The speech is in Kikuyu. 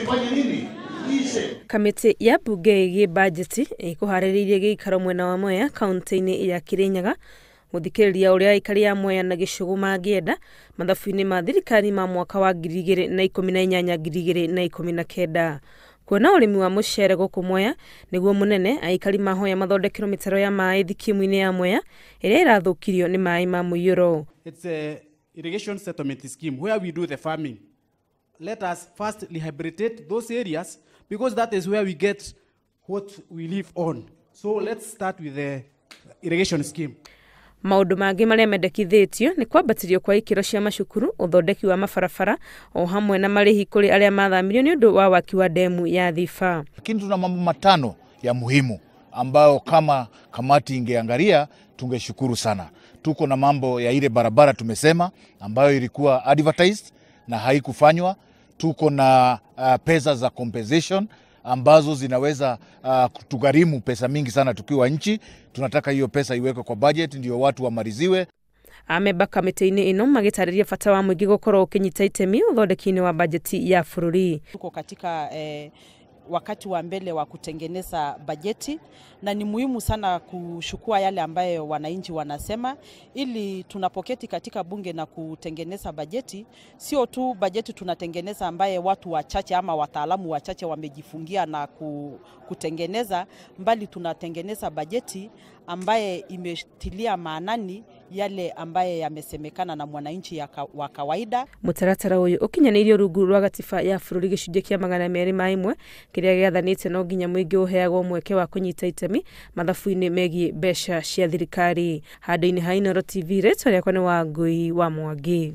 Ifanye nini? Ishe. Kamĩtĩ ya mbunge ĩgiĩ bajeti ĩkũharĩrĩirie gĩikaro mwena wa Mwea kaunti-inĩ ya Kirinyaga gũthikĩrĩria ũrĩa aikari a Mwea na Gĩcũgũ mangĩenda mathabu-inĩ ma thirikari ma mwaka wa 2018 2019. Kuona ũrĩmi wa mũcere gũkũ Mwea nĩguo mũnene, aikari mahoya mathondekerwo mĩtaro ya maĩ thikimu-inĩ ya Mwea ĩrĩa ĩrathũkirio nĩ maĩ ma mũiyũro. It's a irrigation settlement scheme where we do the farming. Let us first rehabilitate those areas because that is where we get what we live on. So let's start with the irrigation scheme. Maũndũ mangĩ marĩa mendekithĩtio nĩ kwambatĩrio kwa ikĩro cia macukuru, ũthondeki wa mabarabara o hamwe na marĩhi kũrĩ arĩa mathamirio nĩ ũndũ wa waki wa demu ya Thiba. Lakini tuna mambo matano ya muhimu ambayo kama kamati ingeangalia tungeshukuru sana. Tuko na mambo ya ile barabara tumesema ambayo ilikuwa advertised na haikufanywa. Tuko na pesa za compensation ambazo zinaweza kutugharimu pesa mingi sana tukiwa nchi. Tunataka hiyo pesa iwekwe kwa budget ndio watu wamaliziwe. Amemba kamĩtĩ-inĩ ĩno magĩtarĩria bata wa mũingĩ gũkorwo ũkĩnyita itemi ũthondeki-inĩ wa bajeti ya bũrũri. Tuko katika wakati wa mbele wa kutengeneza bajeti na ni muhimu sana kushukua yale ambayo wananchi wanasema, ili tunapoketi katika bunge na kutengeneza bajeti, sio tu bajeti tunatengeneza ambaye watu wachache ama wataalamu wachache wamejifungia na kutengeneza, mbali tunatengeneza bajeti ambaye imetilia maanani yale ambaye yamesemekana na mwananchi wa kawaida. Mũtaratara ũyũ ũkinyanĩirio rungu rwa gatiba ya bũrũri gĩcunjĩ kĩa 201 kĩrĩa gĩathanĩte no nginya mũingĩ ũheagwo mweke wa kũnyita itemi mathabu-inĩ megiĩ mbeca cia thirikari. Handũ-inĩ ha Inooro TV, rĩtwa rĩakwa nĩ Wangui wa Mwangi.